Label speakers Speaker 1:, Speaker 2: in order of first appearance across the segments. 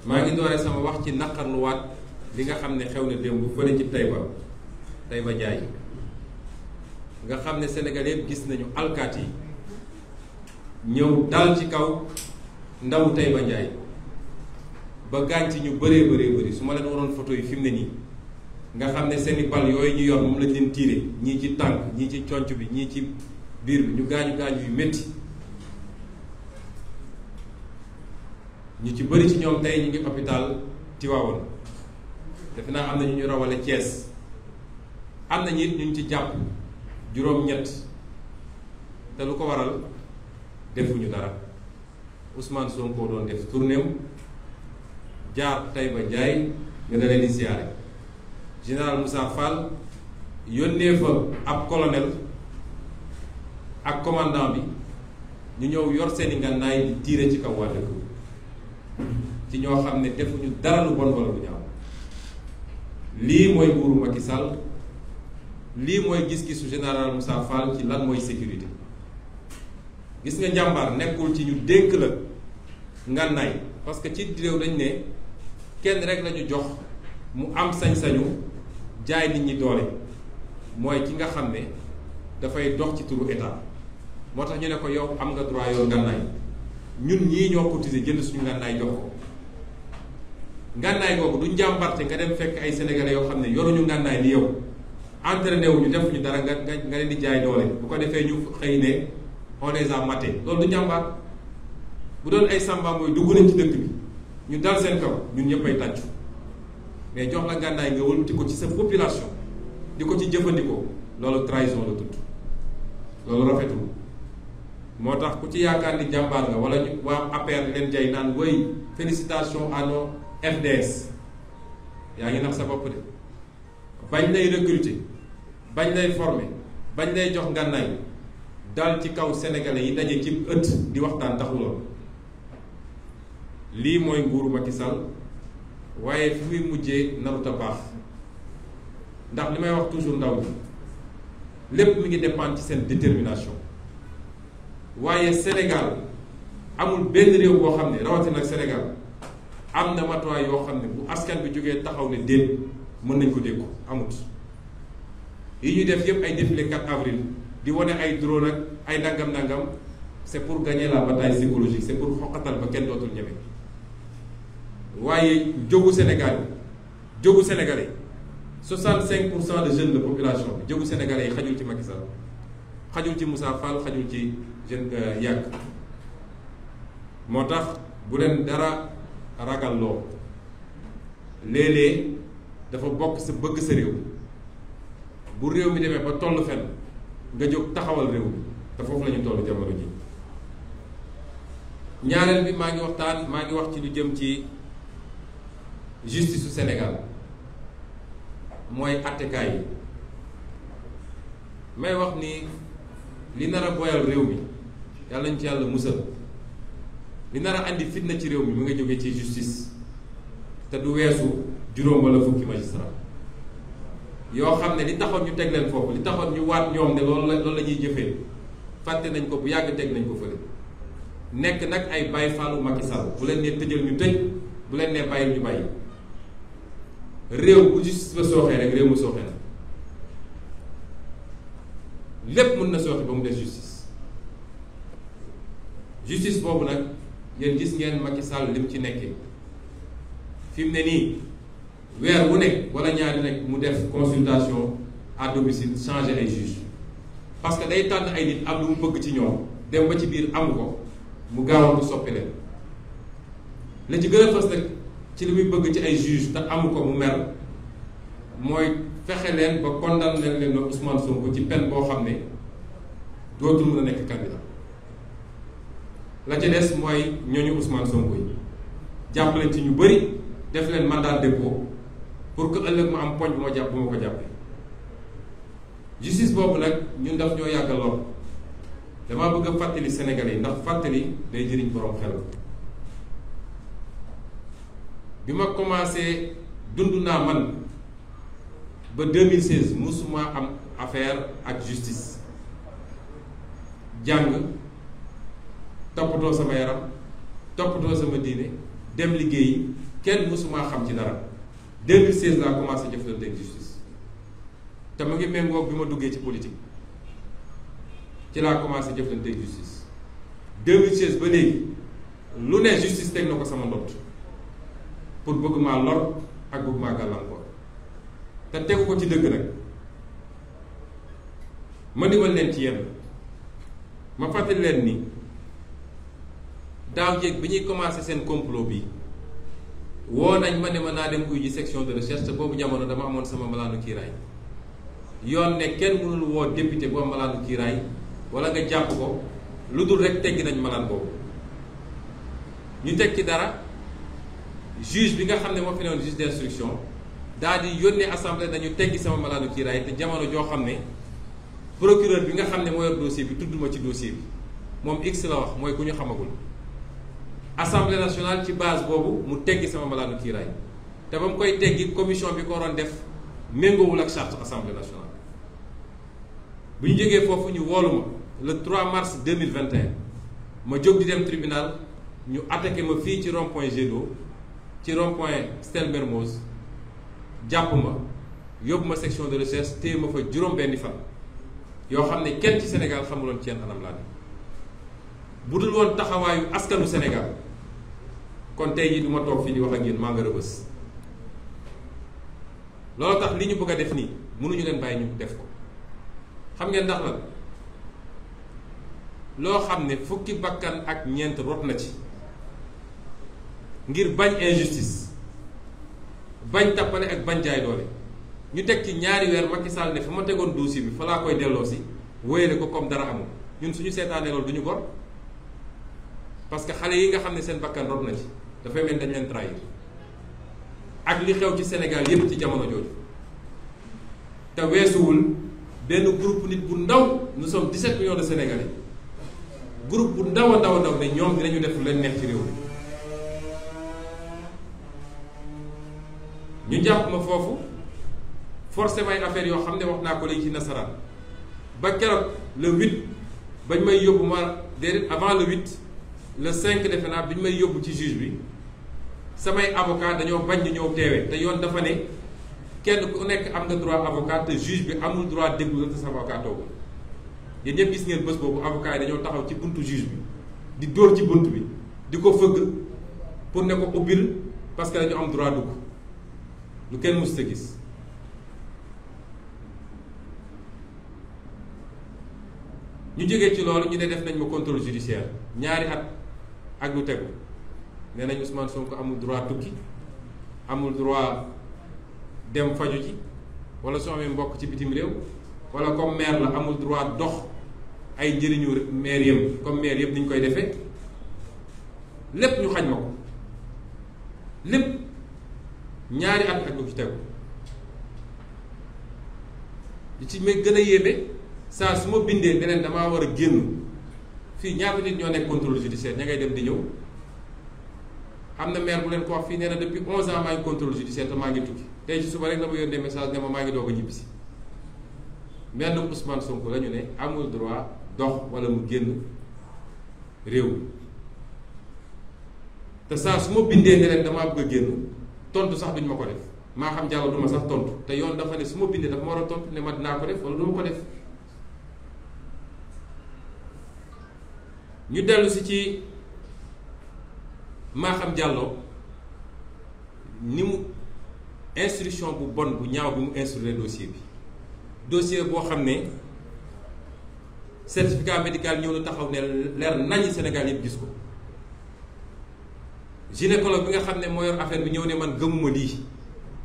Speaker 1: maa ngi doore sama wax ci naqarluwaat li nga xam ne xew na démb fële ci Taïba Ndiaye nga xam ne Sénégal yëpp gis nañu alkaat yi ñëw dal ci kaw ndawu Taïba Ndiaye ba gaañ ci ñu bëree bëri su ma leen waroon photo yi fi mu ne nii nga xam ne seeni bal yooyu ñu yor moom lañ leen tiire ñii ci tànk ñii ci conc bi ñii ci biir bi ñu gaañu yu métti ñu ci bëri ci ñoom tey ñu ngi hôpital Tivaouane defe naa am na ñu rawale Thiès am na ñit ñu ci jàpp juróom-ñett te lu ko waral defuñu dara Ousmane Sonko doon def tournéem jaar Taïba Ndiaye nga da leen di siyaare général Moussa Fall yónnee fa ab colonel ak commandant bi ñu ñëw yor seeni ngànnaay di tiire ci kaw waa dëkk ci ñoo xam ne defuñu dara lu bon wala lu ñaaw lii mooy nguuru Macky Sall lii mooy gis-gisu général Moussa Fall ci lan mooy sécurité gis nga njàmbaar nekkul ci ñu dénk la ngànnaay parce que ci réew dañ ne kenn rek lañu jox mu am sañ-sañu jaay nit ñi doole mooy ki nga xam ne dafay dox ci turu état moo tax ñu ne ko yow am nga droit yor ngànnaay ñun ñii ñoo cotiser jënd suñu ngànnaay jox ko ngànnaay googu du njàmbarte nga dem fekk ay sénégalais yoo xam ne yoruñu ngànnaay ni yow entraîné wuñu defuñu dara nga leen di jaay doole bu ko defee ñu xëy ne on les a maté loolu du njàmbaar bu doon ay samba mooy dugg nañ ci dëkk bi ñu dal seen kaw ñun ñëpp ay tàccu mais jox la ngànnaay nga wëlbati ko ci sa population di ko ci jëfandikoo loolu trahison la tudd loolu rafetul moo tax ku ci yaakaar ni jàmbaar nga wala ñu waa APR leen jay naan way félicitations à nos FDS yaa ngi nax sa bopp de bañ lay recruter bañ lay former bañ lay jox ngànnaay dal ci kaw sénégalais yi daje ci ëtt di waxtaan taxuloon lii mooy nguuru Macky Sall waaye fi muy mujjee naruta baax ndax li may wax toujours ndaw ñi lépp mi ngi dépendre ci seen détermination waaye Sénégal amul benn réew boo xam ne rawatina ak Sénégal am na matuwaay yoo xam ne bu askan bi jógee taxaw ne déet mën nañ ko dégg ko amut yi ñuy def yépp ay défilé 4 avril di wane ay drone ak ay nangam-nangam c'est pour gagner la bataille psychologique c'est pour xoqatal ba kenn dootul ñeme waaye jógu Sénégal jógu sénégalais 65% de jeunes de population bi jógu sénégalais yi xajul ci Macky Sall xajul ci Moussa Fall xajul ci jeune yàgg moo tax bu leen dara ragal loo léeg-léeg dafa bokk sa bëgg sa réew bu réew mi demee ba toll fenn nga jóg taxawal réew mi te foofu la ñu toll jamono ji ñaareel bi maa ngi wax ci lu jëm ci justice su Sénégal mooy attekaay yi may wax ni li nar a boyal réew mi yàlla nañ ci yàlla musal li nar a andi fitna ci réew mi mu nga jóge ci justice te du weesu juróom wala fukki magistrat yoo xam ne li taxoon ñu teg leen foofu li taxoon ñu waat ñoom ne loolu la ñuy jëfee fàtte nañ ko bu yàgg teg nañ ko fële nekk nag ay bàyyi faalu Macky Sall bu leen nee tëjal ñu tëj bu leen nee bàyyil ñu bàyyi réew bu justice ba sooxee rek réew mu sooxee na lépp mën na sooxe ba mu des justice boobu nag yéen gis ngeen Macky Sall lim ci nekkee fi mu ne nii weer wu nekk wala ñaari nekk mu def consultation à domicile changer ay juge parce que day tànn ay nit am lu mu bëgg ci ñoom dem ba ci biir amu ko mu gaawal ko soppi leen la ci gën a fës nag ci li muy bëgg ci ay juge te amu ko mu mer mooy fexe leen ba condamné leen Ousmane Sonko ci peine boo xam ne dootul mën a nekk candidat la ca des mooy ñooñu Ousmane Sonko yi jàpp leen ci ñu bëri def leen mandat de dépôt pour que ëllëg mu am poñ bu ma jàpp bu ma ko jàppee justice boobu nag ñun daf ñoo yàgg lool damaa bëgg a fàttali Sénégalais yi ndax fàttali day jëriñ borom xel bi ma commencé dund naa man ba 2016 musuma am affaire ak justice jàng toppatoo sama yaram toppatoo sama diine dem liggéeyi kenn mësumaa xam ci dara 2016 laa commencé jëflante ak justice te mu ngi méngoo bi ma duggee ci politique ci laa commencé jëflante ak justice 2016 ba léegi lu ne justice teg na ko sama ndott pour bëgg maa lor ak bëgg maa gàllankoor te tegu ko ci dëgg nag. ma digal leen ci yenn ma fàttali leen ni daaw jéeg bi ñuy commencé seen complot bi woo nañ ma ne ma naa dem uy ji section de recherche te boobu jamono dama amoon sama malaanu kiiraay yoon ne kenn mënul woo député bu am malaanu kiiraay wala nga jàpp ko lu dul rek teggi nañ malaan boobu ñu teg ci dara juge bi nga xam ne moo fi newoon juge d'instruction daal di yónnee assemblée dañu teggi sama malaanu kiiraay te jamono joo xam ne procureur bi nga xam ne moo yor dossier bi tudduma ci dossier bi moom x la wax mooy ku ñu xamagul assemblée nationale ci base boobu mu teggi sama malaanu kiiraay te ba mu koy teggi commission bi ko waroon def méngoowul ak charte assemblée nationale. bu ñu jógee foofu ñu woolu ma le 3 mars 2021 ma jóg di dem tribunal ñu attaqué ma fii ci rond point Jet d'eau ci rond point Stel Mermoz jàpp ma yóbbu ma section de recherche téye ma fa juróom-benni fan. yoo xam ne kenn ci Sénégal xamuloon ci yenn anam laa ne bu dul woon taxawaayu askanu Sénégal kon tey jii du ma toog fii di wax ak yéen maa nga Rebeuss loolu tax li ñu bëgg a def nii mënuñu leen bàyyi ñu def ko xam ngeen ndax la loo xam ne fukki bakkan ak ñeent rot na ci ngir bañ injustice bañ tappale ak bañ jaay doole ñu teg ci ñaari weer Macky Sall ne fa ma tegoon dossier bi fa laa koy delloo si wéyale ko comme dara amul ñun suñu seetaanee loolu du ñu gor parce que xale yi nga xam ne seen bakkan rot na ci dafay mel dañ leen trahir ak li xew ci Sénégal yépp ci jamono jooju te weesuwul benn groupe nit bu ndaw nous sommes 17 millions de Sénégalais groupe bu ndaw a ndaw a ndaw ne ñoom dinañu def lu leen neex ci réew mi ñu jàpp ma foofu forcé may affaire yoo xam ne wax naa ko léegi ci nasaraan ba keroog le 8 bañ may yóbbu ma déedéet avant le 8 le 5 defe naa bi ñu may yóbbu ci juge bi samay avocat dañoo bañ ñu ñëw teewee te yoon dafa ne kenn ku nekk am nga droit avocat te juge bi amul droit déglu la te sa avocat toogul yéen ñëpp gis ngeen bés boobu avocat yi dañoo taxaw ci buntu juge bi di dóor ci bunt bi di ko fëgg pour ne ko ubbil parce que dañu am droit dugg lu kenn mës a gis. ñu jógee ci loolu ñu ne def nañ ma contrôle judiciaire ñaari at ak lu tegu nee nañ Ousmane Sonko amul droit tukki amul droit dem faju ji wala su amee mbokk ci bitim réew wala comme maire la amul droit dox ay njëriñu maire yëpp comme maire yëpp ni ñu koy defee lépp ñu xañ ma ko lépp ñaari at ak lu ci tegu li ci may gën a yéeme saa su ma bindee ne leen damaa war a génn fii ñaata nit ñoo nekk contrôle judiciaire ña ngay dem di ñëw am na maire bu leen ko wax fii nee na depuis 11 ans maa ngi contrôle judiciaire te maa ngi tukki tey ci suba rek la ma yónnee message ne ma maa ngi doog a ñibbisi maire Ousmane Sonko la ñu ne amul droit dox wala mu génn réew mi te saa su ma bindee ne leen damaa bëgg a génn tontu sax duñ ma ko def maa xam jàll du ma sax tontu te yoon dafa ne su ma bindee dafa ma war a tontu ne ma dinaa ko def wala du ma ko def. ñu dellu si ci Maham Diallo ni mu instruction bu bon bu ñaaw bi mu instruire dossier boo xam ne certificat médical ñëw na taxaw ne leer nañu Sénégal yëpp gis ko gynécologue bi nga xam ne moo yor affaire bi ñëw ne man gëmuma lii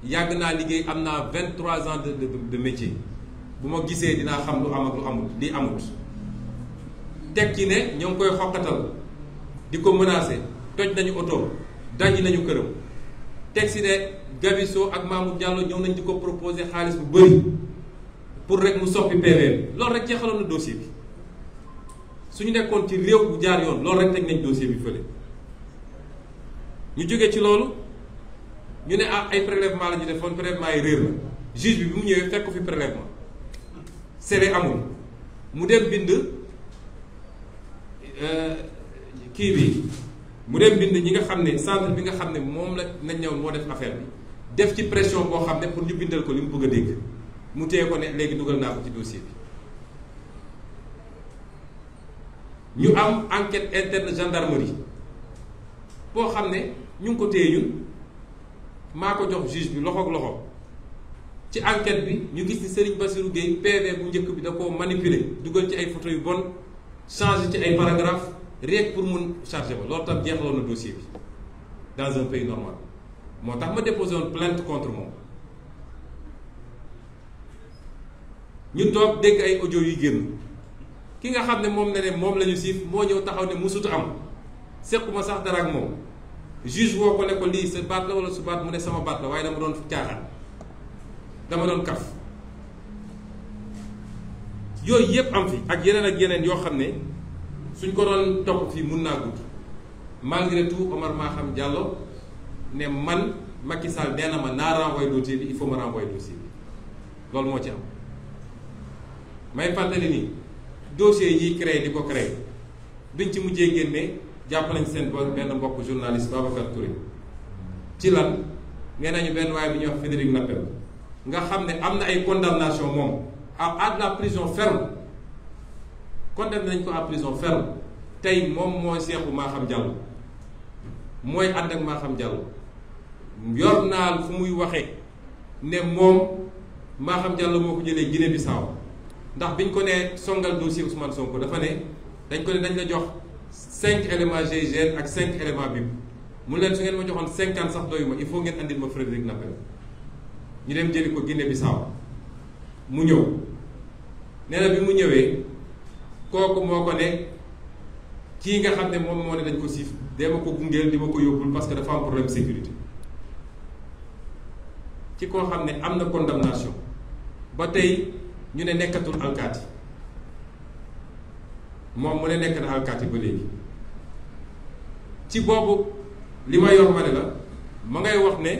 Speaker 1: yàgg naa liggéey am naa 23 ans de métier bu ma gisee dinaa xam lu am ak lu amul lii amut teg ci ne ñoo ngi koy xoqatal di ko menacé toj nañu oto daj nañu këram teg si ne Gabisso ak Mamour Diallo ñëw nañ di ko proposé xaalis bu bëri pour rek mu soppi PV loolu rek jeexaloon na dossier bi suñu nekkoon ci réew bu jaar yoon loolu rek teg nañ dossier bi fële ñu jógee ci loolu ñu ne ah ay prélèvement la ñu defoon prélèvement yi réer la juge bi mu ñëwee fekk ko fi prélèvement serré amul mu dem bind kii bi mu dem bind ñi nga xam ne centre bi nga xam ne moom la nañ ñëw moo def affaire bi def ci pression boo xam ne pour ñu bindal ko li mu bëgg a dégg mu téye ko ne léegi dugal naa ko ci dossier bi. ñu am enquête interne gendarmerie boo xam ne ñu ngi ko téye ñun maa ko jox juge bi loxo ak loxo ci enquête bi ñu gis ni Serigne Bassirou Gueye PV bu njëkk bi da koo manipuler dugal ci ay photo yu bon changer ci ay paragraphe rien pour mun charger ba loolu tam jeexaloon na dossier bi dans un pays normal moo tax ma déposé woon plainte contre moom. ñu toog dégg ay audio yu génn ki nga xam ne moom ne moom la ñu siif moo ñëw taxaw ne musutu am sequma sax dara ak moom juge woo ko ne ko lii sa baat la wala su baat mu ne sama baat la waaye dama doon caaxaan dama doon kaf. yooyu yëpp am fi ak yeneen yoo xam ne suñ ko doon topp fii mun naa gudd malgré tout Omar Maham Diallo ne man Macky Sall nee na ma naa renvoyer dossier bi il faut ma renvoyer dossier bi loolu moo ci am. may fàttali ni dossier yi créé di ko créé biñ ci mujjee génne jàpp nañ seen benn mbokk journaliste Babacar Touré ci lan nee nañu benn waaye bi ñuy wax Frédéric Nappel nga xam ne am na ay condamnation moom à la prison ferme condamné nañ ko à prison ferme tey moom mooy seexu Maham Diallo mooy ànd ak Maham Diallo yor naa fu muy waxee ne moom Maham Diallo moo ko jëlee Guinée Bissau ndax biñ ko nee songal dossier Ousmane Sonko dafa ne dañ ko ne dañ la jox 5 éléments GIGN ak 5 éléments BIP mu leen su ngeen ma joxoon 50 sax doyu ma il faut ngeen andil ma Frédéric Nappel ñu dem jëli ko Guinée Bissau mu ñëw nee na bi mu ñëwee kooku moo ko ne kii nga xam ne moom moo ne dañ ko siif dee ma ko gungeel di ma ko yóbbul parce que dafa am problème sécurité ci koo xam ne am na condamnation ba tey ñu ne nekkatul alkaati moom mu ne nekk na alkaati ba léegi ci boobu li ma yor ma ne la ma ngay wax ne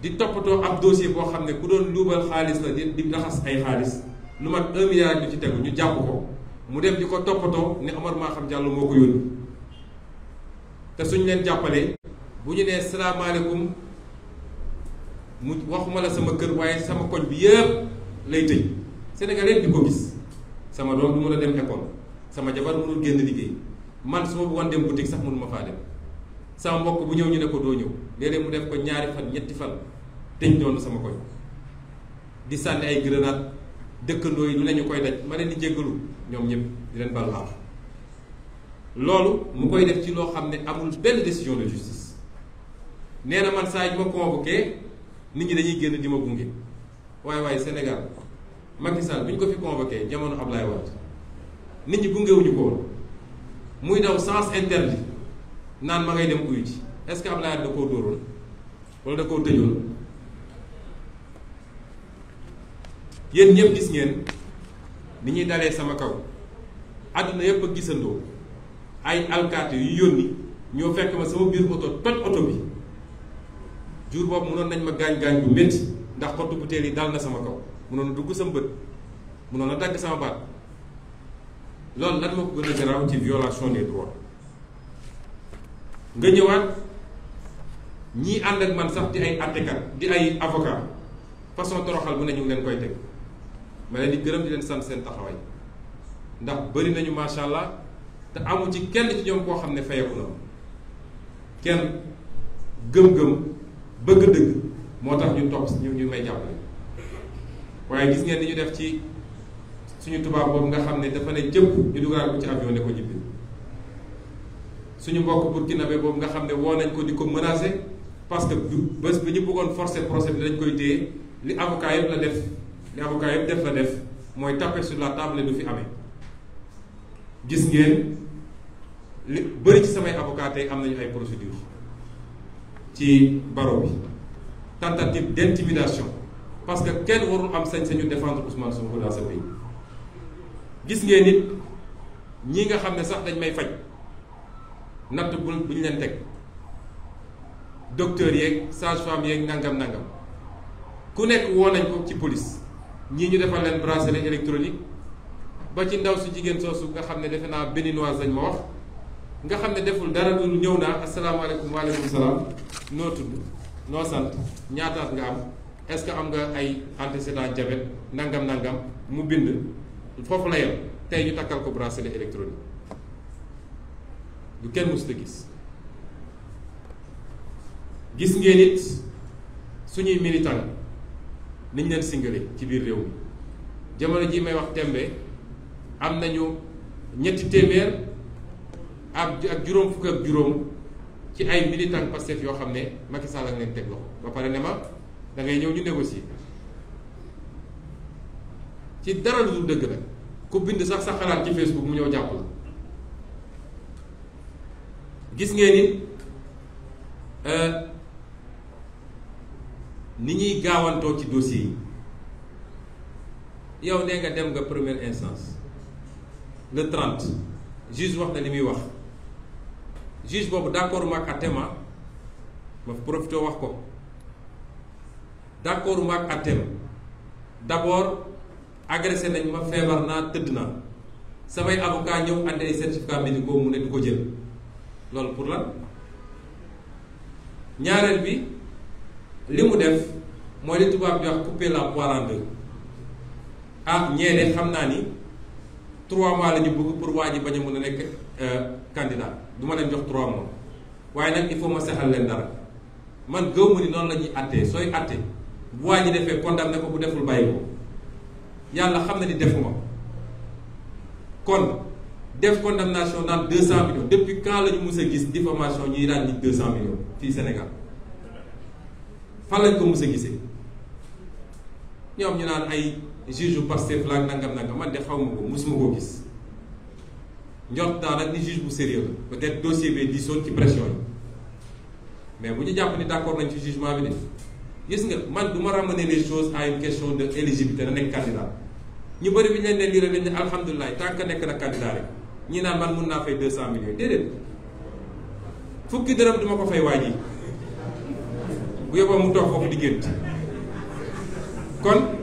Speaker 1: di toppatoo ab dossier boo xam ne ku doon luubal xaalis la di raxas ay xaalis lu mat 1 milliard ñu ci tegu ñu jàpp ko mu dem di ko toppatoo ne Omar Maham Diallo moo ko yónni te suñ leen jàppalee bu ñu nee salaamaaleykum mu waxuma la sama kër waaye sama koñ bi yëpp lay tëj Sénégal yëpp di ko gis sama doom du mën a dem école sama jabar mënul génn liggéey man su ma bëggoon dem boutique sax mënuma faa dem sama mbokk bu ñëw ñu ne ko doo ñëw léeg-léeg mu def ko 2 fan 3 fan tëj doon sama koñ di sànni ay grenade dëkkandoo yi lu ne ñu koy daj ma leen di jéggalu ñoom ñëpp di leen balu àq loolu mu koy def ci loo xam ne amul benn décision de justice nee na man saa yu ma convoqué nit ñi dañuy génn di ma gunge waaye Sénégal Macky Sall bi ñu ko fi convoqué jamono Ablaye Wade nit ñi gungewuñu ko woon muy daw sens interdit naan ma ngay dem uyu ji est-ce que Ablaye Wade da koo dóoroon wala da koo tëjoon yéen ñëpp gis ngeen ni ñuy dalee sama kaw àdduna yëpp a gisandoo ay alkaati yu yónni ñoo fekk ma sama biir oto toj oto bi jour boobu mënoon nañ ma gaañ-gaañ bu métti ndax xottu butéel yi dal na sama kaw mënoon a dugg sama bët mënoon a dagg sama baat loolu lan moo ko gën a garaaw ci violation des droits nga ñëwaat ñii ànd ak man sax di ay àttekat di ay avocat façon toroxal bu ne ñu ngi leen koy teg ma leen di gërëm di leen sant seen taxawaay ndax bëri nañu macha allah te amu ci kenn ci ñoom koo xam ne fayeku na kenn gëm-gëm bëgg dëgg moo tax ñu topp ñu may jàppale waaye gis ngeen ni ñu def ci suñu tubaab boobu nga xam ne dafa ne jëpp ñu dugalaat ko ci avion ne ko ñibbi suñu mbokk burkinabé boobu nga xam ne woo nañ ko di ko menacer parce que bés bi ñu bëggoon forcer procès bi dañ koy téye li avocat yëpp la def li avocat yëpp def la def mooy taper sur la table du fi amee gis ngeen li bëri ci samay avocat tey am nañu ay procédure ci barreau bi tentative d'intimidation parce que kenn warul am sañ-sañu défendre Ousmane Sonko dans ce pays gis ngeen nit ñi nga xam ne sax dañ may faj natt bu ñu leen teg docteur yeeg sage-femme yeeg nangam ku nekk woo nañ ko ci police ñii ñu defal leen bracelet électronique ba ci ndaw su jigéen soosu nga xam ne defe naa béninoise lañ ma wax nga xam ne deful dara lu ñëw naa asalaamaaleykum waaleykum salaam noo tudd noo sant ñaataat nga am est-ce que am nga ay antécédent diabète nangam nangam mu bind foofu la yem tey ñu takkal ko bracelet électronique du kenn mësut a gis ngeen it suñuy militant niñ leen singale ci biir réew mi jamono ji may wax tembe am nañu ñetti téeméer ak juróom fukk ak juróom ci ay militant Pastef yoo xam ne Macky Sall ak leen teg loxo ba pare ne ma da ngay ñëw ñu négocier ci dara lu dul dëgg nag ku bind sax sa xalaat ci Facebook mu ñëw jàpp la gis ngeen ni ni ñuy gaawantoo ci dossier yi yow nee nga dem nga première instance le 30 juge wax na li muy wax juge boobu d'accord ma ak àtteem ma profité wax ko d'accord ma ak àtteem d'abord agressé nañ ma feebar naa tëdd naa samay avocat ñëw andi ay certificat médicaux mu ne du ko jël loolu pour lan ñaareel bi li mu def mooy li tubaab bi wax couper la poire en deux ñeene xam naa ni 3 mois la ñu bëgg pour waa ji bañ a mën a nekk candidat du ma leen jox 3 mois waaye nag il faut ma sexal leen dara man gëw ma ni noonu la ñuy attee sooy atte bu waa ji defee condamné ko bu deful bàyyi ko yàlla xam na ni defuma kon def condamnation naan 200 millions depuis quand la ñu mus a gis diffamation ñuy daan nit 200 millions fii Sénégal fan lañ ko mus a gisee ñoom ñu naan ay juge bu Pastef la nangam man de xaw ma ko musuma koo gis njort naa nag ni juge bu sérieux la peut-être dossier bi diisoon ci pression yi mais bu ñu jàpp ni d'accord nañ ci jugement bi de gis nga man du ma ramener les choses à une question de éligibilité na nekk candidat ñu bëri bi ñu leen leen lii rek dañ ne alhamdulilah tant que nekk na candidat rek ñi naan man mun naa fay 200 millions déedéet fukki dërëm duma ko fay waaj yi bu yóbboo mu toog foofu diggante kon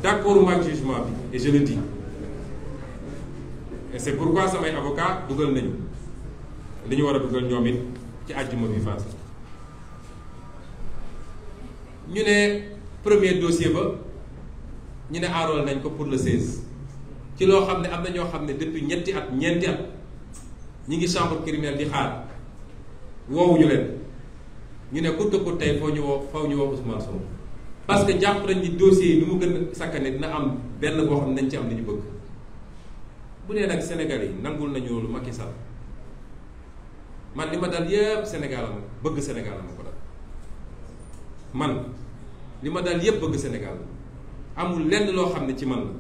Speaker 1: d'accord ma ak jugement bi et je le dis et c'est pourquoi samay avocat dugal nañu li ñu war a dugal ñoom it ci àjjuma bi passé ñu ne premier dossier ba ñu ne aarool nañ ko pour le 16 ci loo xam ne am na ñoo xam ne depuis ñeenti at ñeenti at ñi ngi chambre criminelle di xaar woowuñu leen ñu ne ku tëkku tey foo ñu woo Ousmane Sonko parce que jàpp nañ ni dossier yi nu mu gën a sakkane dina am benn boo xam ne nañ ci am li ñu bëgg bu dee nag Sénégal yi nangul nañu loolu Macky Sall man li ma dal yépp Sénégal am bëgg Sénégal am ko dal man li ma dal yépp bëgg Sénégal amul lenn loo xam ne ci man la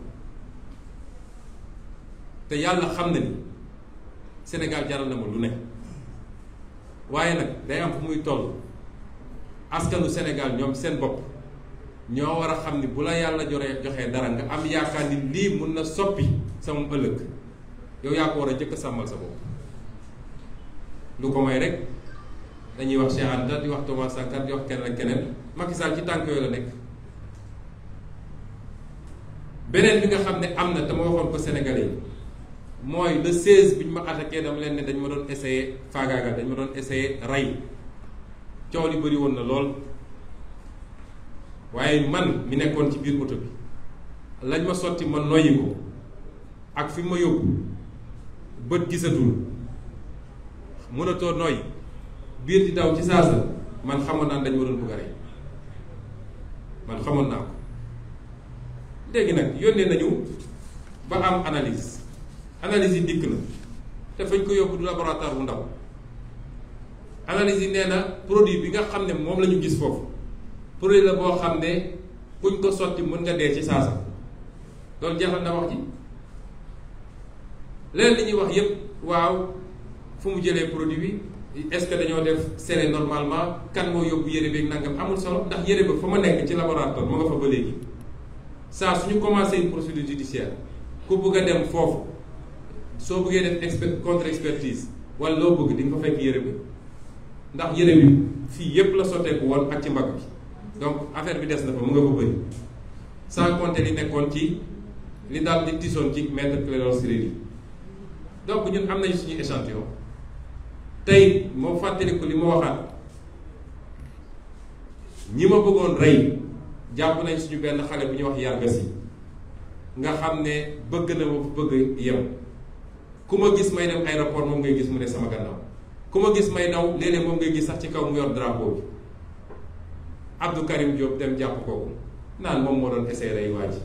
Speaker 1: te yàlla xam na ni Sénégal jaral na ma lu ne waaye nag day am fu muy toll askanu Sénégal ñoom seen bopp ñoo war a xam ni bu la yàlla joxee dara nga am yaakaar ni lii mun na soppi sama ëllëg yow yaa ko war a jëkk sàmmal sa bopp lu ko may rek dañuy wax Cheikh Anta di wax Thomas Sankara di wax keneen ak keneen Macky Sall ci tànk yooyu la nekk beneen bi nga xam ne am na te ma waxoon ko Sénégalais yi mooy le 16 bi ñu ma attaqué dama leen ne dañ ma doon essayer faagaagal dañ ma doon essayer rey coow li bëri woon na lool waaye man mi nekkoon ci biir oto bi lañ ma sotti ma noyyi ko ak fi ma yóbbu bët gisatul mënatoo noyyi biir di daw ci saasa man xamoon naa dañ ma doon bëgg a rey man xamoon naa ko léegi nag yónnee nañu ba am analyse yi dikk na te fañ ko yóbbu du laboratoire bu ndaw analyse yi nee na produit bi nga xam ne moom la ñu gis foofu produit la boo xam ne kuñ ko sotti mën nga dee ci saasa loolu jeexal na wax ji leen li ñuy wax yépp waaw fu mu jëlee produit bi est-ce que dañoo def serré normalement kan moo yóbbu yére bi nangam amul solo ndax yére ba fa ma nekk ci laboratoire ma nga fa ba léegi saa suñu commencé une procédure judiciaire ku bëgg a dem foofu soo bëggee def contre expertise wala loo bëgg di nga fa fekk yére bi ndax yére bi fii yépp la sotteeku woon ak ci mbagg bi donc affaire bi des na fa mu nga fa bëri sans compter li nekkoon ci li daal di tisoon ci maître Clédor Ciré Ly donc ñun am nañu suñu échantillon tey moo fàttaliku li ma waxaat ñi ma bëggoon rey jàpp nañ suñu benn xale bu ñuy wax Yargassi nga xam ne bëgg na ma bëgg yem ku ma gis may dem aéroport moom ngay gis mu ne sama gannaaw ku ma gis may daw léeg-léeg moom ngay gis sax ci kaw mu yor drapeau bi Abdou Karim Diop dem jàpp kooku naan moom moo doon essayé rey waa ji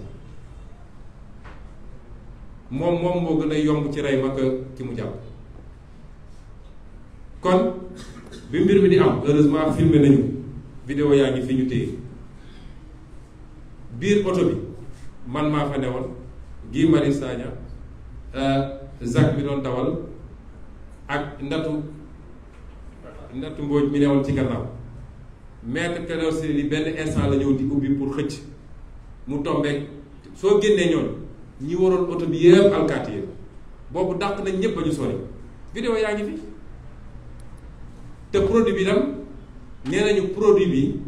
Speaker 1: moom moo gën a yomb ci rey ma que ki mu jàpp. kon bi mbir mi di am heureusement filmé nañu vidéo yaa ngi fi ñu téye biir oto bi man maa fa newoon Guy Marius Sagna Zak bi doon dawal ak ndatu Mbodj mi newoon ci gannaaw maître Clédor Ciré Ly benn instant la ñëw di ubbi pour xëcc mu tombeek soo génnee ñoon ñi waroon oto bi yëpp alkaati yi boobu dàq nañ ñëpp ba ñu sori vidéo yaa ngi fi te produit bi tam nee nañu produit bi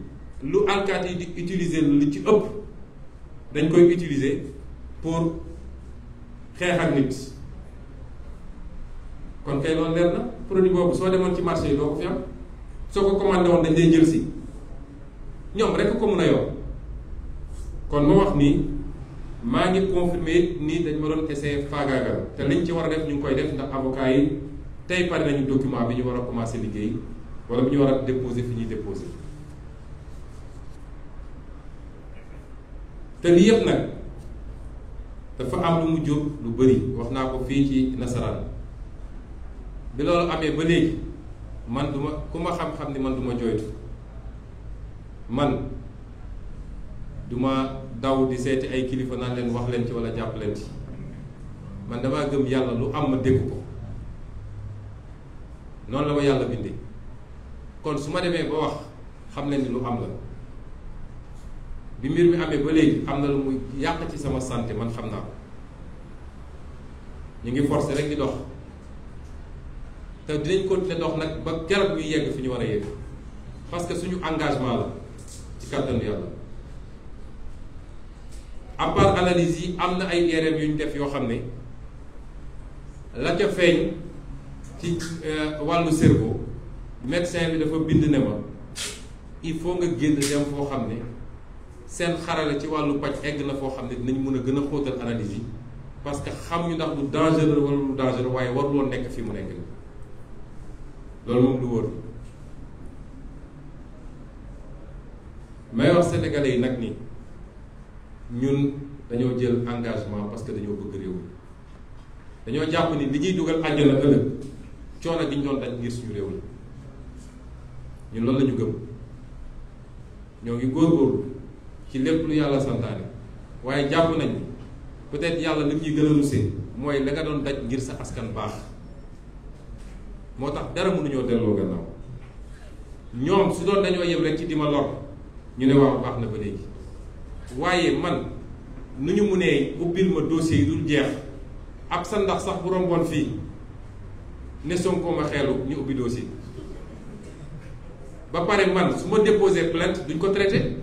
Speaker 1: lu alkaati yi di utiliser lu ci ëpp dañ koy utiliser pour xeex ak nit kon kay loolu leer na produit boobu soo demoon ci marché yi doo ko fi am soo ko commandé woon dañ lay jël si ñoom rek ko mun a yor kon ma wax nii maa ngi confirmer nii dañ ma doon essayer faagaagal te liñ ci war a def ñu ngi koy def ndax avocat yi tey pare nañu document bi ñu war a commencer liggéey wala bi ñu war a déposer fi ñuy déposer te lii yëpp nag dafa am lu mu jur lu bëri wax naa ko fii ci nasaraan bi loolu amee ba léegi man duma ku ma xam-xam ni man duma jooytu man duma daw di seeti ay kilifa naan leen wax leen ci wala jàpp leen ci man damaa gëm yàlla lu am ma dégg ko noonu la ma yàlla bindee kon su ma demee ba wax xam leen ni lu am la bi mbir mi amee ba léegi am na lu muy yàq ci sama santé man xam naa ko ñu ngi forcé rek di dox te dinañ continuer dox nag ba keroog ñuy yegg fi ñu war a yegg parce que suñu engagement la ci kàttanu yàlla à part analyse yi am na ay erreurs yu ñu def yoo xam ne la ca feeñ ci wàllu cerveau médecin bi dafa bind ne ma il faut nga génn dem foo xam ne seen xarale ci wàllu paj egg na foo xam ne dinañ mën a gën a xóotal analyse yi parce que xam ñu ndax lu dangereux wala lu dangereux waaye waruloon nekk fii mu nekk nii loolu moom lu wóor may wax sénégalais yi nag ni ñun dañoo jël engagement parce que dañoo bëgg réew mi dañoo jàpp ni li ñuy dugal àjjana ëllëg coono gi ñu doon daj ngir suñu réew la ñun loolu la ñu gëm ñoo ngi góorgóorlu ci lépp lu yàlla santaane waaye jàpp nañ peut-être yàlla li ñuy gën a rusee mooy la nga doon daj ngir sa askan baax moo tax dara mënuñoo delloo gannaaw ñoom su doon dañoo yem rek ci di ma lor ñu ne waaw baax na ba léegi waaye man nu ñu munee ubbil ma dossier yi dul jeex ab sa ndax sax bu romboon fii ne Sonko ma xeelu ñu ubbi dossier ba pare man su ma déposé plainte duñ ko traité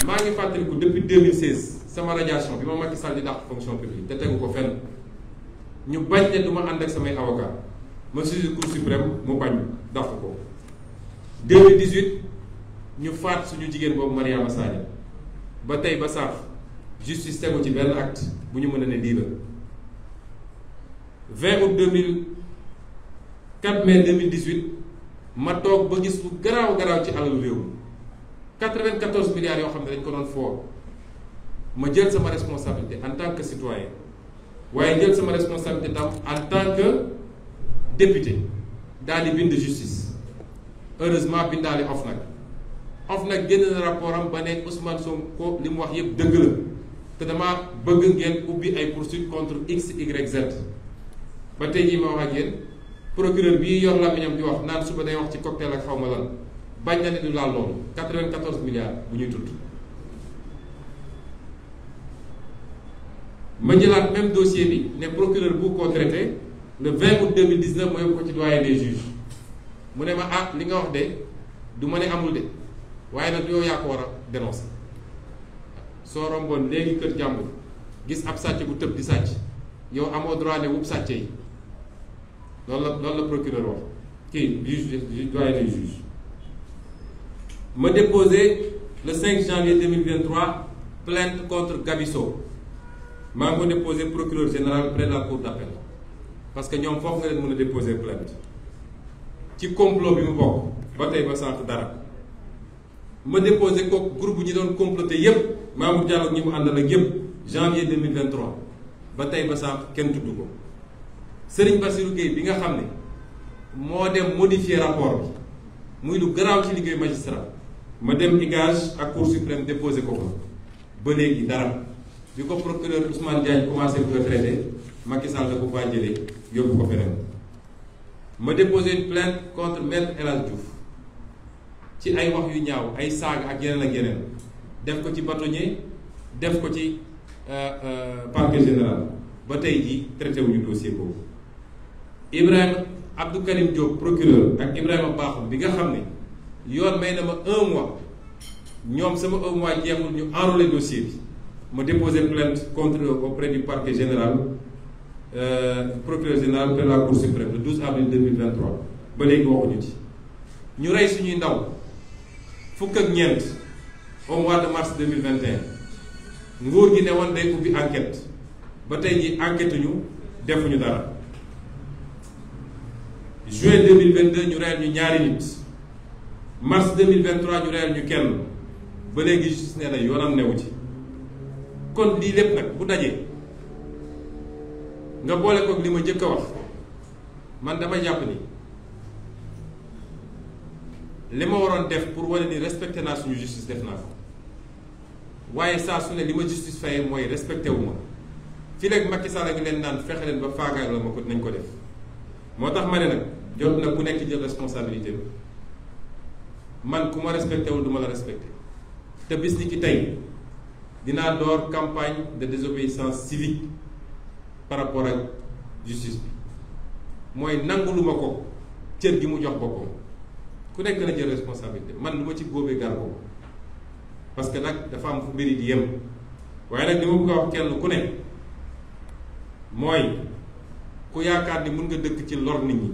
Speaker 1: maa ngi fàttaliku depuis 2016 sama radiation bi ma Macky Sall di dàq fonction publique te tegu ko fenn ñu bañ ne du ma ànd ak samay avocat ma saisir Cour suprême mu bañ dàq ko 2018 ñu faat suñu jigéen boobu Mariama Sagna ba tey ba saaf justice tegu ci benn acte bu ñu mën a ne lii la 20 août 4 mai 2018 ma toog ba gis lu garaaw ci alalu réew mi 94 milliards yoo xam ne dañ ko doon foo ma jël sama responsabilité en tant que citoyen waaye jël sama responsabilité tam en tant que député daal di bind justice heureusement bindaale OFNAC génn na rapport am ba ne Ousmane Sonko li mu wax yépp dëgg la te dama bëgg ngeen ubbi ay poursuites contre X Y Z ba tey jii ma wax ak yéen procureur bii yor làmmiñam di wax naan suba day wax ci cocktail ak xaw ma lan bañ na ne du laal loolu 94 milliards bu ñuy tudd ma jëlaat même dossier bi ne procureur bu ko traité le 20 août 2019 ma yóbbu ko ci doyen des juges mu ne ma li nga wax de du ma ne amul de waaye nag yow yaa ko war a dénoncer soo romboon léegi kër jàmbur gis ab sàcc bu tëb di sàcc yow amoo droit ne wub sàcce yi loolu la procureur wax kii juge doyen des juges. ma déposé le 5 janvier 2023 plainte contre Gabisso maa ngi ko déposé procureur général près de la cour d'appel parce que ñoom foofu nga leen mën a déposé plainte ci complot bi mu bokk ba tey ba sànq dara. ma déposé ko groupe ñi doon comploté yépp Mamour Diallo ak ñi mu àndal ak yépp janvier 2023 ba tey ba sànq kenn tudd ko Serigne Bassirou Gueye bi nga xam ne moo dem modifier rapport bi muy lu garaaw ci liggéey magistrat ma dem IGAJ ak Cour suprême déposé ko ko ba léegi dara bi ko procureur Ousmane Diagne commencé bu ko traité Macky Sall da ko faa jëlee yóbbu ko feneen ma déposé une plainte contre maître El Hadj Diouf ci ay wax yu ñaaw ay saaga ak yeneen def ko ci bâtonnier def ko ci parquet général ba tey jii traité wuñu dossier boobu Ibrahima Abdou Karim Diop procureur ak Ibrahima Bakhoum bi nga xam ne yoon may na ma 1 mois ñoom sama 1 mois jeexul ñu enrôler dossier bi ma déposé plainte contre auprès du parquet général procureur général de la Cour suprême le 12 avril 2023 ba léegi waxuñu ci ñu rey suñuy ndaw fukk ak ñeent au mois de mars 2021 nguur gi ne woon day ubbi enquête ba tey ji enquête ñu defuñu dara juin 2022 ñu reyal ñu ñaari nit mars 2023 ñu reyal ñu kenn ba léegi justice nee na yoonam newu ci kon lii lépp nag bu dajee nga boole ko li ma njëkk a wax man dama jàpp ni li ma waroon def pour wane ni respecté naa suñu justice def naa ko waaye saa su ne li ma justice fayee mooy respecté wu ma fii léegi Macky Sall ak leen naan fexe leen ba faagaay la ma ko nañ ko def moo tax ma ne nag jot na ku nekk jël responsabilité man ku ma respecté wul du ma la respecté te bis ni ki tey dinaa door campagne de désobéissance civique par rapport ak justice bi mooy nanguluma ko cër gi mu jox boppam ku nekk na jël responsabilité man lu ma ci góobee gar ko parce que nag dafa am fu mbiri di yem waaye nag li ma bëgg a wax kenn ku ne mooy ku yaakaar ni mun nga dëkk ci lor nit ñi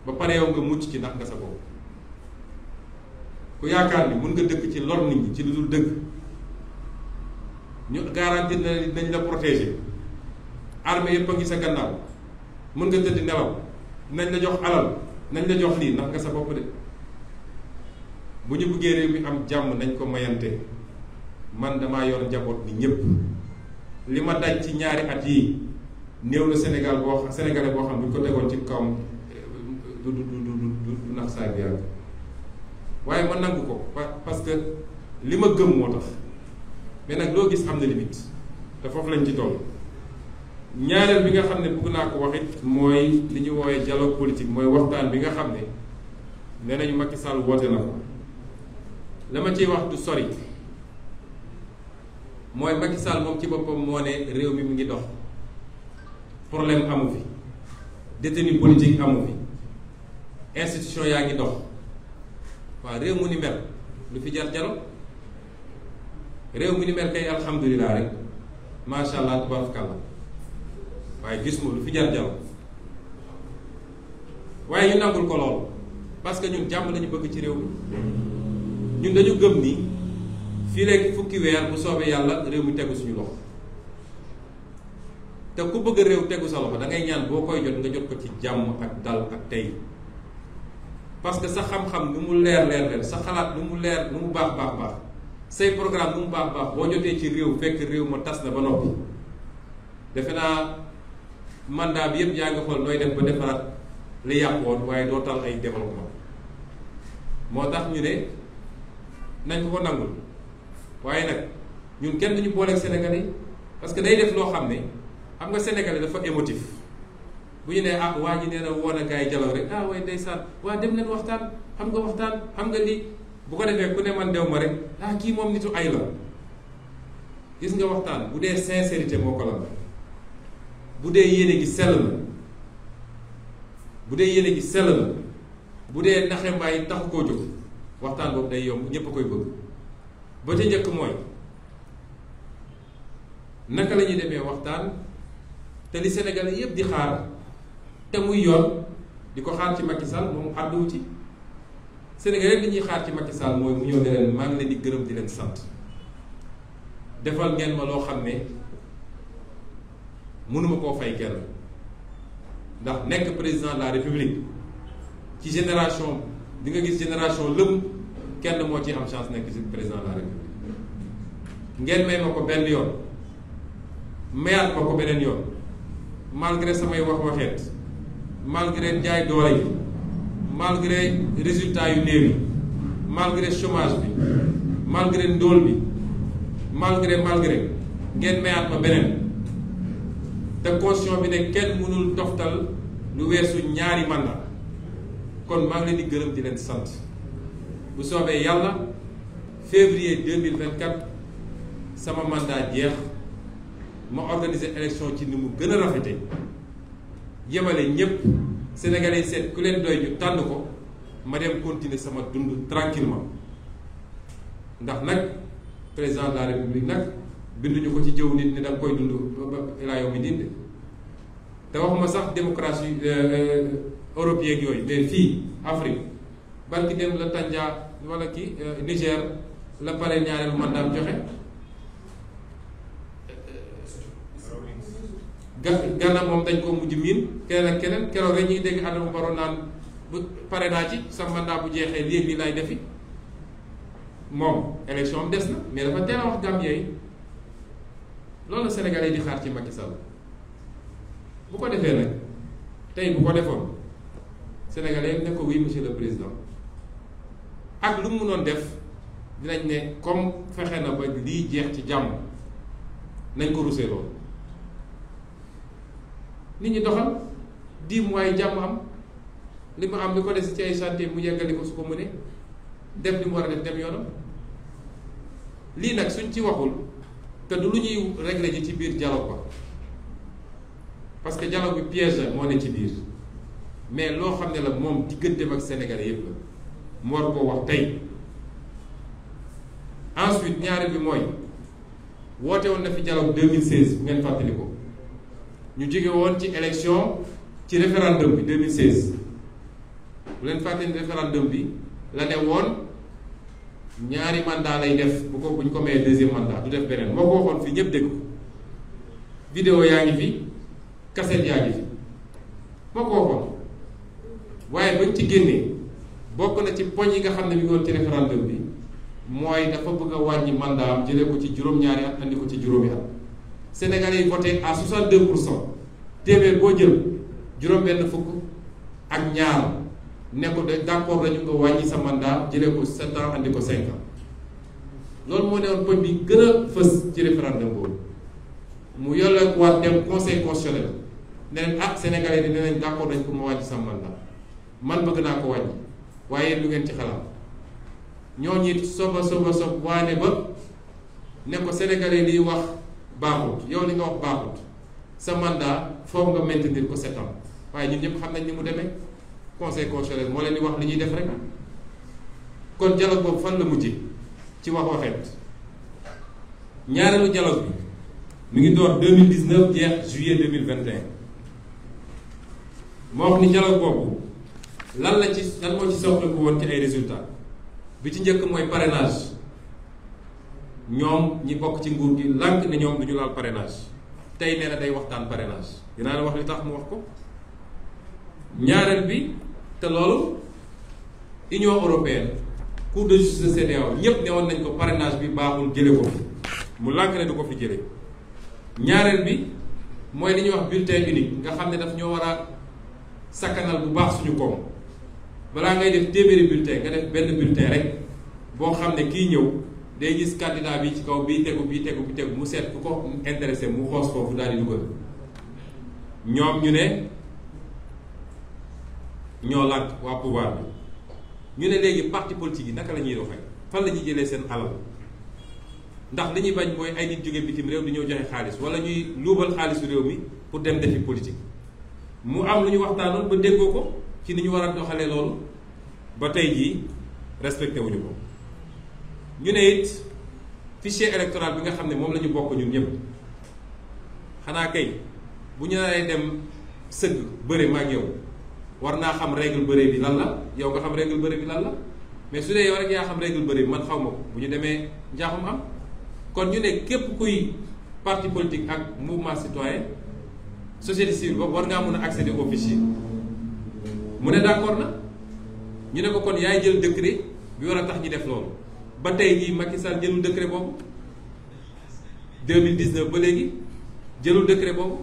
Speaker 1: ba pare yow nga mucc ci ndax nga sa bopp ku yaakaar ni mun nga dëkk ci lor nit ñi ci lu dul dëgg ñu garanti na dañ la protéger armée yëpp a ngi sa gannaaw mën nga tëdd nelaw nañ la jox alal nañ la jox lii ndax nga sa bopp de bu ñu bëggee réew mi am jàmm nañ ko mayante man damaa yor njaboot ni ñépp li ma daj ci ñaari at yii néew na sénégalais boo xam bu ñu ko tegoon ci kawam du nax saa bi yàgg waaye ma nangu ko parce que li ma gëm moo tax mais nag loo gis am na limite te foofu lañ ci toll ñaareel bi nga xam ne bëgg naa ko wax it mooy li ñu woowee dialogue politique mooy waxtaan bi nga xam ne nee nañu Macky Sall woote na ko la ma ciy wax du sori mooy Macky Sall moom ci boppam moo ne réew mi mu ngi dox problème amu fi détenu politique amu fi institution yaa ngi dox waaw réew mu ni mel lu fi jar dialogue réew mu ni mel kay alhamdulilah rek macha allah tabarakallah waaye gis ma lu fi jar dialogue waaye ñu nangul ko lool parce que ñun jàmm lañu bëgg ci réew mi ñun dañu gëm ni fii léegi fukki weer bu soobee yàlla réew mi tegu suñu loxo te ku bëgg réew tegu sa loxo da ngay ñaan boo koy jot nga jot ko ci jàmm ak dal ak tey parce que sa xam-xam nu mu leer sa xalaat nu mu leer nu mu baax say programme nu mu baax boo jotee ci réew fekk réew ma tas na ba noppi defe naa mandat bi yëpp yaa nga xool nooy def ba defaraat li yàqoon waaye doo tal ay développement moo tax ñu ne nañ ko nangul waaye nag ñun kenn duñu booleeg Sénégalais parce que day def loo xam ne xam nga Sénégalais dafa émotif bu ñu nee ah waa ji nee na woon a gars yi jalaw rek waaye ndeysaan waa dem leen waxtaan xam nga lii bu ko defee ku ne man dew ma rek kii moom nitu ay la gis nga waxtaan bu dee sincérité moo ko la bu dee yéene gi sell na bu dee naxe mbaay taxu koo jóg waxtaan boobu day yomb ñépp a koy bëgg ba ca njëkk mooy naka la ñuy demee waxtaan te li Sénégalais yépp di xaar te muy yoon di ko xaar ci Macky Sall moom àdduwu ci. Sénégalais li ñuy xaar ci Macky Sall mooy mu ñëw ne leen maa ngi leen di gërëm di leen sant defal ngeen ma loo xam ne mënuma koo fay kenn ndax nekk président de la République ci génération di nga gis génération lëm kenn moo ci am chance nekk ci président de la République ngeen may ma ko benn yoon mayaat ma ko beneen yoon malgré samay waxeet malgré jaay doole yi malgré résultats yu néew yi malgré chômage bi malgré ndóol bi malgré ngeen mayaat ma beneen te constitution bi ne kenn mënul toftal lu weesu ñaari mandat kon maa ngi leen di gërëm di leen sant bu soobee yàlla février 2024 sama mandat jeex ma organiser élection ci ni mu gën a rafete yemale ñépp Sénégalais seet ku leen doy ñu tànn ko ma dem continuer sama dund tranquillement ndax nag président de la République nag binduñu ko ci jëw nit ni da nga koy dund ilaa yow mi dinde te waxuma sax démocratie européenne ak yooyu mais fii Afrique barki dem la Tanja wala kii Niger la pare ñaareelu mandat joxe Gana moom dañ ko mujj miin keneen ak keneen keroog rek ñuy dégg Adama Barrow naan bu pare naa ci sa mandat bu jeexee léegi lay defi moom élection am des na mais dafa teel a wax Gambien yi loolu la Sénégalais di xaar ci Macky Sall bu ko defee nag tey bu ko defoon Sénégalais ne ko oui monsieur le président ak lu mu mënoon def dinañ ne comme fexe na ba lii jeex ci jàmm nañ ko rusee loolu nit ñi doxal 10 mois yi jàmm am li mu am li ko des ci ay chantier mu yeggali ko su ko mënee def li mu war a def dem yoonam lii nag suñ ci waxul te du lu ñuy régler ji ci biir dialogue ba parce que dialogue bi piège la moo ne ci biir mais loo xam ne la moom digganteem ak Sénégalais yépp la mu war koo wax tey. ensuite ñaari bi mooy woote woon na fi dialogue 2016 bu ngeen fàttali ko ñu jóge woon ci élection ci référendum bi 2016 bu leen fàttali référendum bi la ne woon ñaari mandat lay def bu ñu ko mayee deuxième mandat du def beneen moo ko waxoon fii ñëpp dégg ko vidéo yaa ngi fi cassette yaa ngi fi moo ko waxoon waaye bañ ci génnee bokk na ci poñ yi nga xam ne mi ngi woon ci référendum bi mooy dafa bëgg a wàññi mandat am jëlee ko ci juróom-ñaari at andi ko ci juróomi at Sénégalais yi voté à 62% téeméer boo jël juróom-benn fukk ak ñaar ne ko d'accord dañu nga wàññi sa mandat jëlee ko 7 ans andi ko 5 ans loolu moo ne woon poñ bi gën a fës ci référendum boobu mu yore waat dem conseil constitutionnel ne leen ah Sénégalais yi dinañ d'accord dañ ko ma wàññi sa mandat man bëgg naa ko wàññi waaye lu ngeen ci xalaat ñooñu it sob waane ba ne ko Sénégalais liy wax baaxut yow li nga wax baaxut sa mandat foog nga maintenir ko 7 ans waaye ñun ñëpp xam nañ ni mu demee conseil constitutionnel moo leen di wax li ñuy def rek kon dialogue boobu fan la mujjee ci wax waxeet ñaareelu dialogue bi mu ngi door 2019 jeex juillet 2021 moo wax ni dialogue boobu lan moo ci soxla ko woon ci ay résultats bi ci njëkk mooy parrainage ñoom ñi bokk ci nguur gi lànk ne ñoom du ñu laal parrainage tey nee na day waxtaan parrainage dinaa la wax li tax mu wax ko ñaareel bi te loolu Union européenne Cour de justice de CEDEAO ñépp ne woon nañ ko parrainage bi baaxul jële ko fi mu lànk ne du ko fi jële ñaareel bi mooy li ñuy wax bulletin unique nga xam ne daf ñoo war a sakkanal bu baax suñu koom balaa ngay def téeméeri bulletin nga def benn bulletin rek boo xam ne kii ñëw day gis candidat bi ci kaw bii tegu mu seet ku ko intéressé mu xoos foofu daal di dugal ñoom ñu ne ñoo lànk waa pouvoir bi ñu ne léegi parti politique yi naka la ñuy doxee fan la ñuy jëlee seen alal ndax li ñuy bañ mooy ay nit jóge bitim réew di ñëw joxe xaalis wala ñuy luubal xaalisu réew mi pour dem defi politique mu am lu ñu waxtaanoon ba déggoo ko ci ni ñu war a doxalee loolu ba tey jii respecté wuñu ko ñu ne it fichier électoral bi nga xam ne moom la ñu bokk ñun ñëpp xanaa kay bu ñu naree dem sëgg bëre ma ak yow war naa xam règle bëre bi lan la yow nga xam règle bëre bi lan la mais su dee yow rek yaa xam règle bëre bi man xaw ma ko bu ñu demee njaaxum am. kon ñu ne képp kuy parti politique ak mouvement citoyen société civile boobu war ngaa mën a accéder au fichier mu ne d'accord na ñu ne ko kon yaay jël décret bi war a tax ñu def loolu ba tey jii Macky Sall jëlul décret boobu 2019 ba léegi jëlul décret boobu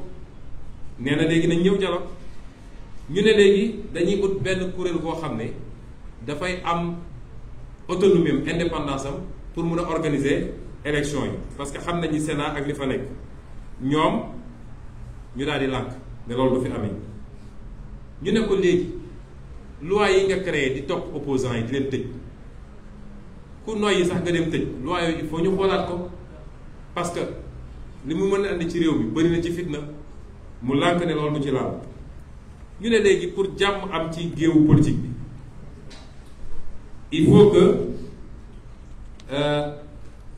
Speaker 1: nee na léegi nañ ñëw dialogue ñu ne léegi dañuy ut benn kuréel boo xam ne dafay am autonomie am indépendance am pour mun a organiser élection yi parce que xam nañu Sénat ak li fa nekk ñoom ñu daal di lànk ne loolu du fi amee ñu ne ko léegi loi yi nga créé di topp opposants yi di leen tëj ku noyyi sax nga dem tëj loi yooyu il faut ñu xoolaat ko parce que li mu mën a andi ci réew mi bëri na ci fitna mu lànk ne loolu du ci laal ñu ne léegi pour jàmm am ci géewu politique bi il faut que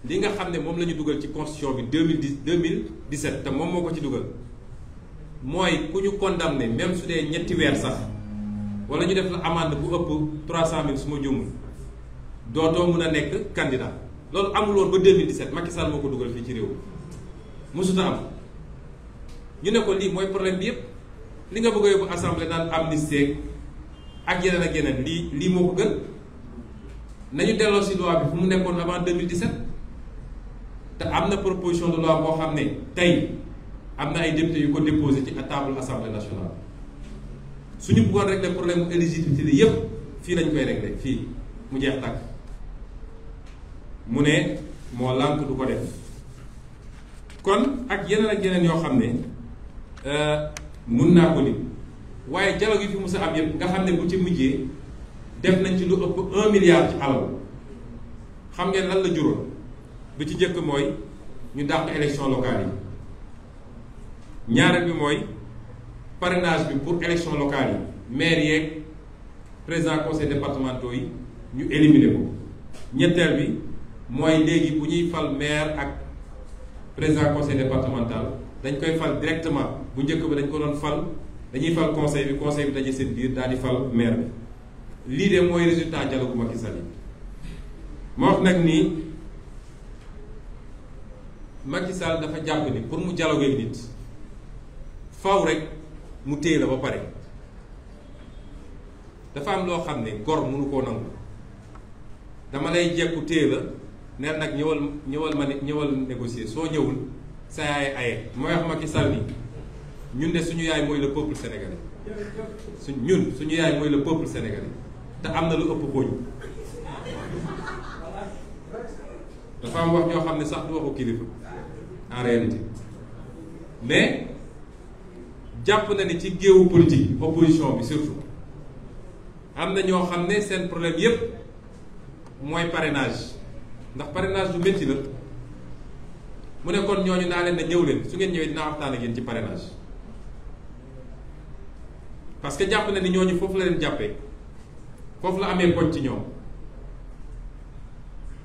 Speaker 1: li nga xam ne moom la ñu dugal ci constitution bi 2017 te moom moo ko ci dugal mooy ku ñu condamné même su dee ñetti weer sax wala ñu def la amende bu ëpp 300 000 su ma juumul dootoo mun a nekk candidat loolu amul woon ba 2017 Macky Sall moo ko dugal fii ci réew mi mësuta am ñu ne ko lii mooy problème bi yépp li nga bëgg a yóbbu assemblée naan amnistie ak yeneen lii moo ko gën nañu delloo si loi bi fu mu nekkoon avant 2017 te am na proposition de loi boo xam ne tey am na ay députés yu ko déposé ci table assemblée nationale suñu bëggoon régler problème mu éligibilité yépp fii lañ koy régler fii mu jeex tàkk mu ne moo lànk du ko def kon ak yeneen yoo xam ne mun naa ko lim waaye dialogue yi fi musa am yépp nga xam ne bu ci mujjee def nañ ci lu ëpp 1 milliard ci alal xam ngeen lan la juróom bi ci jëkk mooy ñu dàq élection locale yi ñaareel bi mooy parrainage bi pour élection locale yi maire yeeg président conseil départementaux yi ñu éliminer ko ñetteel bi mooy léegi bu ñuy fal maire ak président conseil départemental dañ koy fal directement bu njëkk ba dañ ko doon fal dañuy fal conseil bi daje seen biir daal di fal maire bi lii de mooy résultat dialogue Macky Sall yi ma wax nag nii Macky Sall dafa jàpp ni pour mu dialoguer nit faw rek mu téye la ba pare dafa am loo xam ne gor mënu koo nangu dama lay jekku téye la neen nag ñëwal négocier soo ñëwul sa yaay aye mooy wax Macky Sall ni ñun de suñu yaay mooy le peuple sénégalais suñu yaay mooy le peuple sénégalais te am na lu ëpp booñ dafa am wax ñoo xam ne sax du waxu kilifa en réalité mais jàpp na ni ci géewu politique opposition bi surtout am na ñoo xam ne seen problème yépp mooy parrainage ndax parrainage du métti la mu ne kon ñooñu naa leen ne ñëw leen su ngeen ñëwee dinaa waxtaan ak yéen ci parrainage parce que jàpp na ni ñooñu foofu la leen jàppee foofu la amee poñ ci ñoom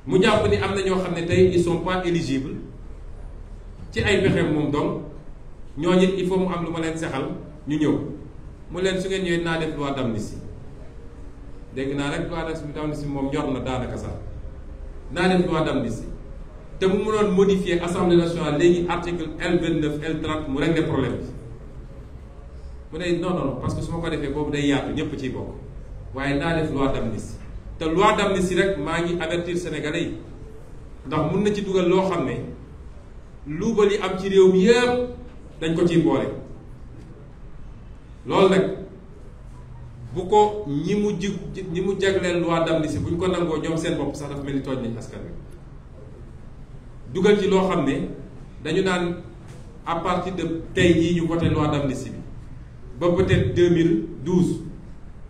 Speaker 1: mu jàpp ni am na ñoo xam ne tey ils sont pas éligibles ci ay pexeem moom donc ñooñu il faut mu am lu ma leen sexal ñu ñëw mu leen su ngeen ñëwee naa def loi d'amnistie dégg naa rek loi d'amnistie moom ñor na daanaka sax naa def loi d'amnistie te mu mënoon modifier assemblée nationale léegi article L29 L30 mu régler problème bi mu ne non parce que su ma ko defee boobu day yaatu ñëpp ciy bokk waaye naa def loi d'amnistie te loi d'amnistie rek maa ngi avertir sénégalais yi ndax mun na ci dugal loo xam ne luubal yi am ci réew mi yëpp dañ ko ciy boole loolu nag bu ko ñi mu jagleel loi d'amnistie bu ñu ko nangoo ñoom seen bopp sax dafa mel ni tooñ nañ askan wi dugal ci loo xam ne dañu naan à partir de tey jii ñu voté loi d'amnistie bi ba peut-être 2012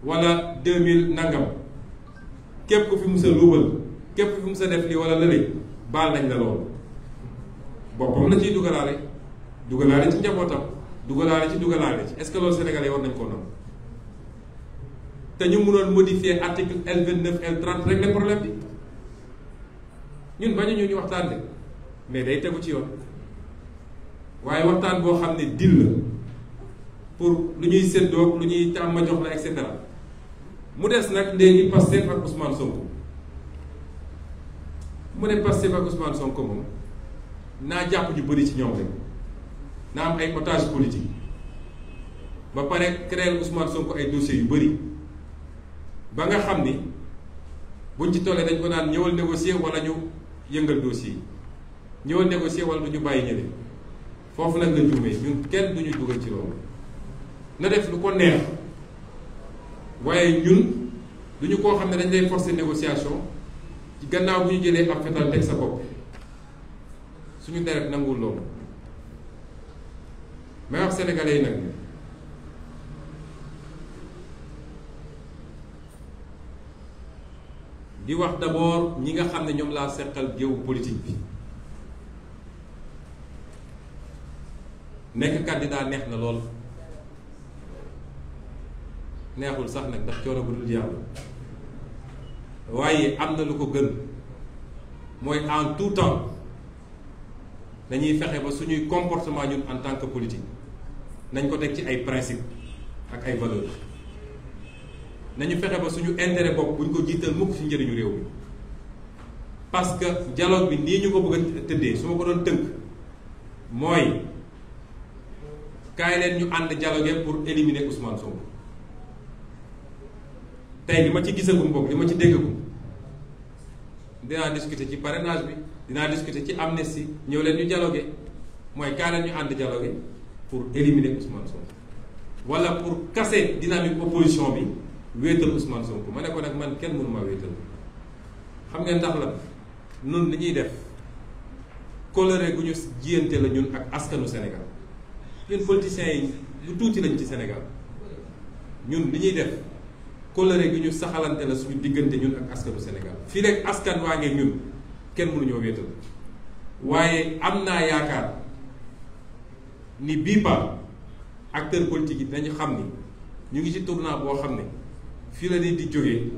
Speaker 1: wala 2000 nangam képp ku fi mus a luubal képp ku fi mus a def lii wala lële baal nañ la loolu boppam la ciy dugalaale ci njabootam dugalaale ci est-ce que loolu sénégalais war nañ koo noonu te ñu mënoon modifier article L29 L30 régler problème bi ñun bañu ñu waxtaan de mais day tegu ci yoon waaye waxtaan boo xam ne dil la pour lu ñuy séddoo lu ñuy tàmm ma jox la et cetera mu des nag léegi Pastef ak Ousmane Sonko mu ne Pastef ak Ousmane Sonko moom naa jàpp ñu bëri ci ñoom rek naa am ay otage politique ba pare créer Ousmane Sonko ay dossiers yu bëri ba nga xam ni buñ ci tollee dañ ko naan ñëwal négocier wala ñu yëngal dossier yi ñëwal négocier wala du ñu bàyyi ñële foofu nag la juumee ñun kenn duñu dugal ci loolu na def lu ko neex waaye ñun duñu koo xam ne dañ lay forcer négociation ci gannaaw bu ñu jëlee ab fetal teg sa bopp suñu deret nanguwul loolu may wax sénégalais yi nag di wax d'abord ñi nga xam ne ñoom laa seqal géewu politique bi nekk candidat neex na lool neexul sax nag ndax coono bu dul yàlla waaye am na lu ko gën mooy en tout temps dañuy fexe ba suñuy comportement ñun en tant que politique nañ ko teg ci ay principe ak ay valeurs nañu fexe ba suñu intérêt bopp buñ ko jiital mukk ci njëriñu réew mi parce que dialogue bi nii ñu ko bëgg a tëddee su ma ko doon tënk mooy kaay leen ñu ànd dialogue pour éliminer Ousmane Sonko tey li ma ci gisagum boog li ma ci déggagum dinaa discuter ci parrainage bi dinaa discuter ci amnistie ñëw leen ñu dialogue mooy kaay leen ñu ànd dialogue pour éliminer Ousmane Sonko wala pour casser dynamique opposition bi wéetal Ousmane Sonko ma ne ko nag man kenn mënu maa wéetal xam ngeen ndax la nun li ñuy def coloré gu ñu jiyante la ñun ak askanu Sénégal ñun politiciens yi lu tuuti lañ ci Sénégal ñun li ñuy def coloré gu ñu saxalante la suñu diggante ñun ak askanu Sénégal fii rek askan waa ngee ñun kenn mënuñoo wéetal waaye am naa yaakaar ni bii ba acteurs politiques yi dinañu xam ni ñu ngi ci tournant boo xam ne fii la nit di jógee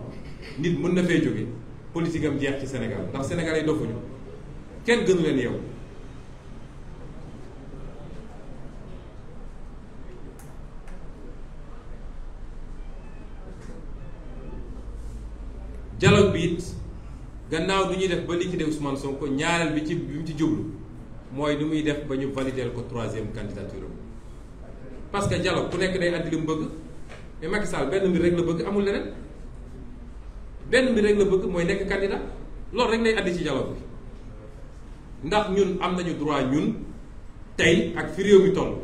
Speaker 1: nit mën na fee jóge politique am jeex ci Sénégal ndax Sénégal yi dofuñu kenn gënu leen yow dialogue bi it gannaaw du ñuy def ba liquider Ousmane Sonko ñaareel bi mu ci jublu mooy nu muy def ba ñu valider ko troisième candidature parce que dialogue ku nekk day andi li mu bëgg mais Macky Sall benn mbir rek la bëgg amul leneen benn mbir rek la bëgg mooy nekk candidat loolu rek lay andi ci dialogue bi ndax ñun am nañu droit ñun tey ak fi réew mi toll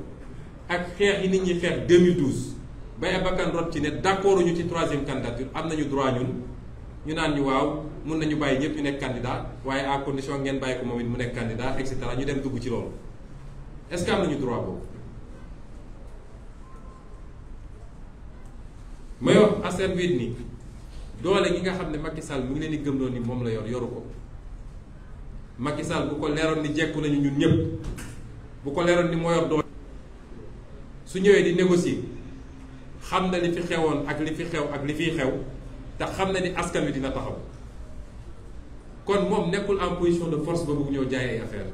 Speaker 1: ak xeex yi nit ñi xeex 2012 bay bakkan rot ci ne d'accord ñu ci troisième candidature am nañu droit ñun ñu naan ñu waaw mun nañu bàyyi ñëpp ñu nekk candidat waaye à condition ngeen bàyyi ko moom it mu nekk candidat et cetera ñu dem dugg ci loolu est-ce que am nañu droit boobu. may wax askan wi ni doole gi nga xam ne Macky Sall mu ngi leen di gëmloo ni moom la yoru ko Macky Sall bu ko leeroon ni jekku nañu ñun ñëpp bu ko leeroon ni moo yor doole su ñëwee di négocier xam na li fi xewoon ak li fi xew ak li fiy xew te xam na ni askan wi dina taxaw kon moom nekkul en position de force ba bëgg ñëw jaayee affaire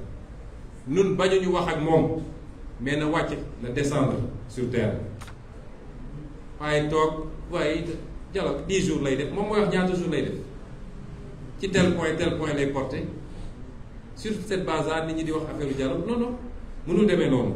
Speaker 1: nun bañu ñu wax ak moom mais na wàcc na descendre sur terre waaye toog waaye dialogue 10 jours lay def moom mooy wax ñaata jours lay def ci tel point lay porter sur cette base nit ñi di wax affaire dialogue non non mënul demee noonu